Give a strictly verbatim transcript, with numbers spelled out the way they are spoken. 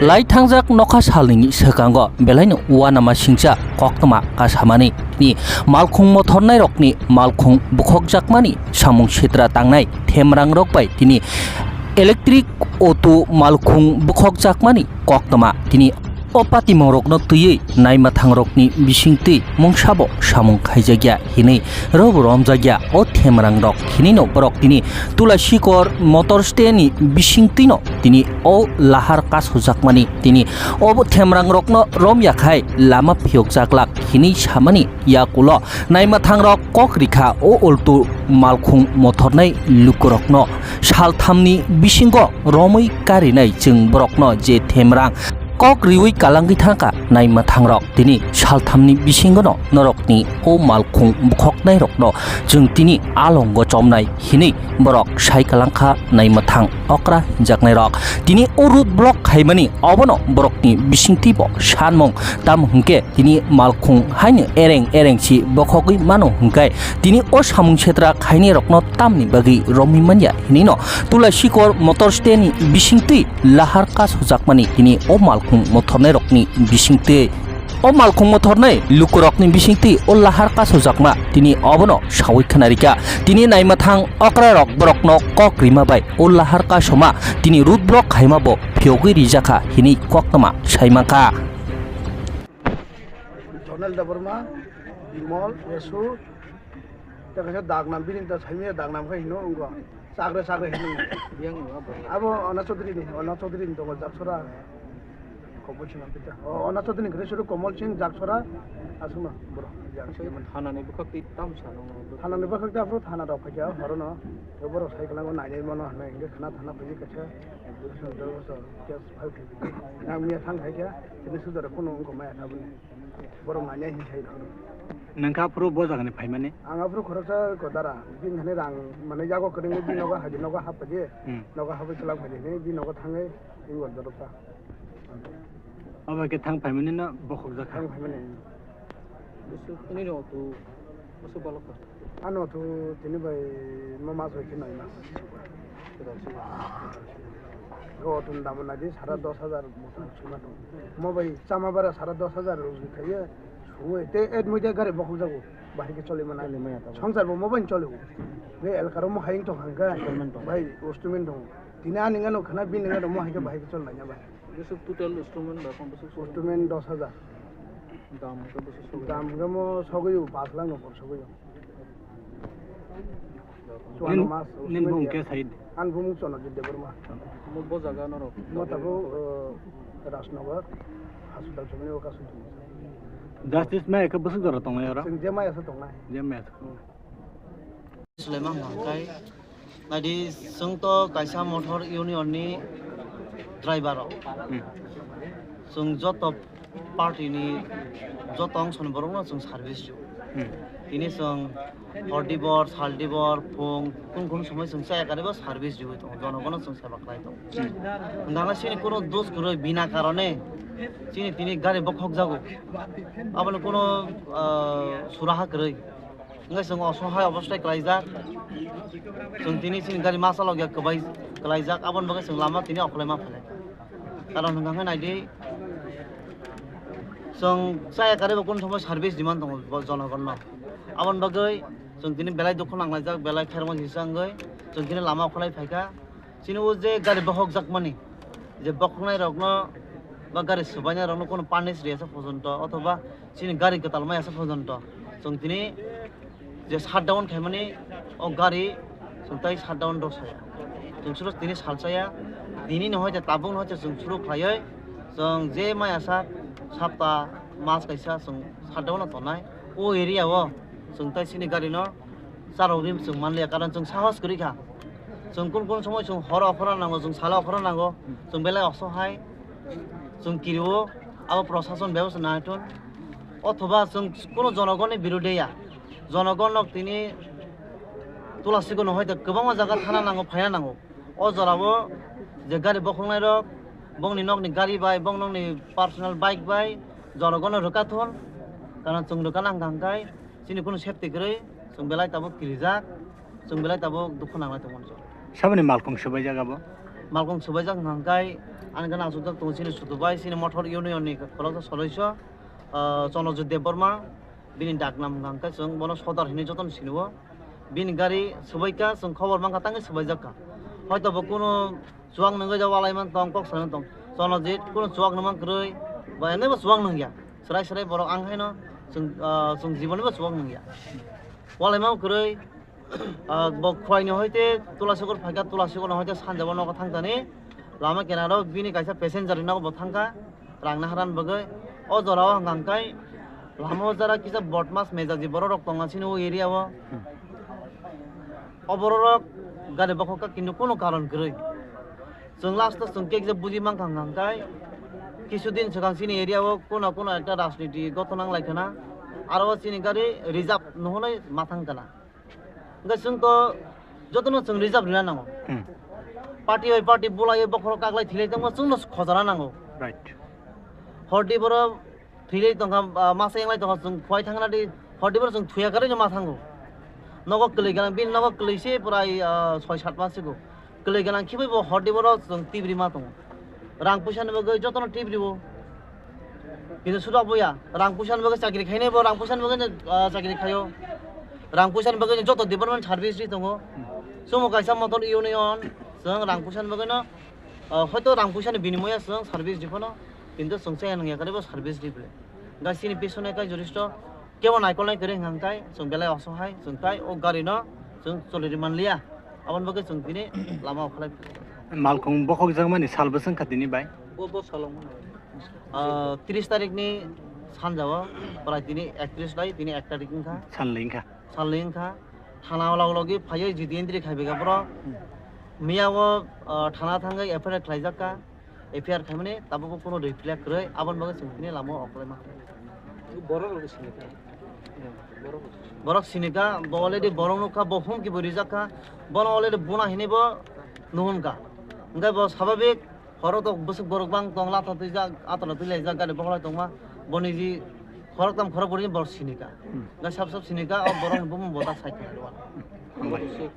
Lai thangjak nokha salnini swkango belaino uanama singcha koktwma kasamani tini malkhung mothornairokni malkhung bukhokjakmani samung sitra tangnai themrangrok bai tini electric auto malkhung bukhokjakmani koktwma tini o patimungrokno twiwi naimathangrokni bisingtwi mungsabo samung khaijakya hinwi robo romjakya o themrangrok hinwino borok tini Tulasikor motor stand ni bisingtwino tini o lahar kasojakmani tini o themrangrokno romyakhai lama phiyokjaklak hinwi samani yakulo naimathangrok kok rikha o ultu malkhung mothornai lukurokno salthamni bisingo romwi karinai chwng borokno je themrang kok riwi kalangwi thangkha naimathangrok tini salthamni bisingono norokni o malkhung bukhoknairokno chwng tini alongo chomnai hinwi borok sai kalangkha naimathang okra hinjaknairok tini o road block khaimani obono borokni bisingtwibo sanmung tamo hwnkhe tini malkhung haino ereng ereng si bokhogwi mano hwnkhe tini o samung setra khainairokno tamni bagwi romwi manya hinwino Tulasikor motor stand ni bisingtwi lahar kasojakmani tini o malkhung mothornairokni bisingtwi. O malkhung mothornai lukurokni bisingtwi o lahar kasojakma tini obono sawi khwnarikha. Tini naimathang okrarok borokno kok rima bai o lahar kasoma tini road block khaima bo phiyogwi rijakha hinwi koktwma saimankha. Jonel Debbarma, Bimol, Yesu, tei kaisa dagnam, bini ta saimanya dagnam khe hino wngkha. Chakre chakre hino. Yang abo. Abo Ona Chaudhary ni, Ona Chaudhary ni tongo Jaksora. Komol Singh Ambita. O, Ona Chaudhary ni kwrwi suru Komol Singh Jaksora. Aswkno borok. Yang sini man. Thanani bwkhak twi tam sano. Thanani bwkhak twi aphuru thana rok phaikha horono. Tei borok sai kwlango nainai mano hinwi hwnkhe khna thana phaiwi kaisa. Case file khaikha. Yang miya thang khaikha. Tini sujare phone wngkha maya tabuni. Borok nainai hinwi sai rok. Nangkha aphuru bo jagani phaimani? Ang aphuru khoroksa ko dara, bini hani rang, mane yago kwrwngwi bini nogo hagi nogo haphaji, hmm, nogo hapwi kwlak phaji hinwi bini nogo thangwi bini gor jorok ta. Obo khe thang phaimani no bokhok jak kha? Thang phaimani. Bwswk nini auto bwswk balok kha? Ano auto tini bai mo mas bai khe nai mas. Kwtal se. O auto ni dam nai di sara dos hajar bwswk sima tong. Mo bai chama bara sara dos hajar rwgwi khaiya. Sungwi tei et muida gari bokhok jago, bahai khe choli mano. Choli maya tabuk. Songsar bo mo bai choli o. Be elkaro mo hai wng tong kha hwnkhe. Installment tong. Bai, installment tong. Tini ani wngkha no khna bini wngkha no mo hai khe bahai khe choli manya bai. Bwswk total installment ba pon bwswk sogwi? Installment dos hajar. Dam hwnkhe bwswk sogwi? Dam hwnkhe mo sogwi o, pash lakh no por sogwi o. Chuano mas. Nini bumung khe sai? Ani bumung Chonojit Debbarma. Mo bo jaga norok? Mo tabuk, uh, Rajnagar hospital chumani o kasu. Justice maya khe bwswk jora tongnai oro? Chwng je maya se tongnai. Je maya se. Sulaiman Hangkai. Naidi, chwng to kaisa motor union ni driver rok. Hmm. Chwng joto party ni joto ongso ni borok no chwng service rw. Hmm. Tini chwng hor dibor, sal dibor, phung, kunu kunu somoi chwng chaya karibo service rw tongo. Jonogono chwng seba khlai tongo. Hmm. Hwnkhai chini kunu dos kwrwi bina karone chini tini gari bokhok jago. Aboni kunu, ah, suraha kwrwi. Hingke chwng osohai obostai kwlaijak. Chwng tini chini gari ma chalokya kwbai kwlaijak, aboni bagwi chwng lama tini okholaima phailai. Karon hwnkha khe naidi, chwng chaya karwi bo kunu somoi service demand tongo bo jonogonno. Aboni bagwi chwng tini belai dukhu nanglaijak, belai khermani hisa wngwi chwng tini lama okholai phaikha. Chini o je gari bokhok jakmani, je bokhoknai rokno ba gari swbainai rokno kunu permit riyasa porjonto othoba chini gari kwtal mai asa porjonto chwng tini je shutdown khaimani o gari chwng tai shutdown rw saya. Chwng suro tini salsaya, tini no hoite tabuk no hoite chwng suro khlaiwi chwng je mai asa sapta mas kaisa chwng shutdown no tongnai o area o chwng tai chini gari no charwgwi chwng manliya, karon chwng sahos kwrwi kha. Chwng kun kun somoi chwng horo okhorna nango, chwng salo okhorna nango, chwng belai osohai, chwng kirio, Abo prosason bebosta naithun, othoba chwng kuno jonogonni birudhe ya, jonogon nok tini Tulasiko no hoite kwbangma jaga thana nango, phaina nango. O jorao je gari bokhoknai rok, bongni nokni gari bai, bong nokni personal bike bai, jonogon no rwkha thun, karon chwng rwkha nang kha hwnkhe chini kuno safety kwrwi, chwng belai tabuk kirijak, chwng belai tabuk dukhu nanglai tongo. Saboni malkhung swbaijak abo? Malkhung swbaijak hwnkhe ani gana aswkjak tongo chini Sutu bai, chini Mothor Union ni khoroksa soloiso, ah, Chonojit Debbarma, bini daknam hwnkhe chwng bono Sodar hinwi jotono sinio. Bini gari swbaikha, chwng khobor mankha, tangwi swbaijak kha. Hoito bo kuno chuwak nungwi ja walai man tong, kok salai man tong. Chonojit kuno chuwak nungma kwrwi, ba enebo chuwak nungya. Swrai swrai borok ang haino chwng, ah, chwng jibonibo chuwak nungya. Walai ma kwrwi, ah, bo Khwaini hoite Tulasogor phaikha, Tulasogor hoite sanjabo nogo thangkani. Lama kenaro bini kaisa passenger nogo bo thangkha. Rang naharan bagwi o jorao hwnkha hwnkhe lama o jora kisa bodmas mejaji borok rok tongo chini o area o. O borok rok gari bokhok kha kintu kuno karon kwrwi. Chwng last o chwng kekje buji mankha hwnkha hwnkhe kisu din swkang chini area o kuno kuno ekta rajniti gothon nang lai khana, aro o chini gari reserve nuhunwi mathang kana. Hwnkhe chwng to jotono chwng reserve rina nango. Hmm. Party bai party bulaiwi bokhorok kaklai thilai tongma chwngno khojana nango. Right. Hordi borok thwilai tongkha, ah, masa yanglai tongkha, chwng Khwai thangna di, hordi borok chwng thuya karwi ma thango. Nogo kwlwi gana, bini nogo kwlwi se prai, ah, soi sat mas sigo. Kwlwi gana khibai bo hordi borok chwng tibri ma tongo. Rang puisa ni bagwi jotono tibri bo. Kintu sudak boya, rang puisa ni bagwi chakri khainai bo, rang puisa ni bagwi, ah, chakri khaio. Rang puisa ni bagwi joto department service ri tongo. Sumo kaisa motor union, chwng rang puisa ni bagwi no, ah, hoito rang puisa ni binimoya chwng service di phano, kintu chwng chaya nangya kare bo service di bole. Gai sini pisone kai juristo, kebo naikol nai kwrwi hwnkha hwnkhe chwng belai osohai, chwng tai o gari no chwng choli ri manliya. Aboni bagwi chwng tini lama okhalai. Malkhung bokhok jakmani sal bwswk kha tini bai? Bo, bo salong. Ah, tris tarik ni sanjao, prai tini ektris lai, tini ek tarik wngkha. Sanlwi wngkha. Sanlwi wngkha. Thana o log logi phaiwi G D entry khai bega borok. Hmm. Miya o, ah, thana thangwi F I R khlaijak kha. F I R khaimani tabuk kuno reply kwrwi, aboni bagwi chwng tini lama o okolai ma. Borok rok sini kha. Borok rok sini. Borok sini kha, bo already borok nukha, bo humki bo rijak kha. Bono already buna hinwi bo nuhun kha. Hwnkhe bo sababik Khorok tok bwswk borok bang tong, latha twijak, atwla twilaijak, gari bokhorok tongma, boni ji khorok tam khorok bwrwi borok sini kha. Hmm. Ga sab sab sini kha, o borok ni bumung bo tak sai kha. Hambai.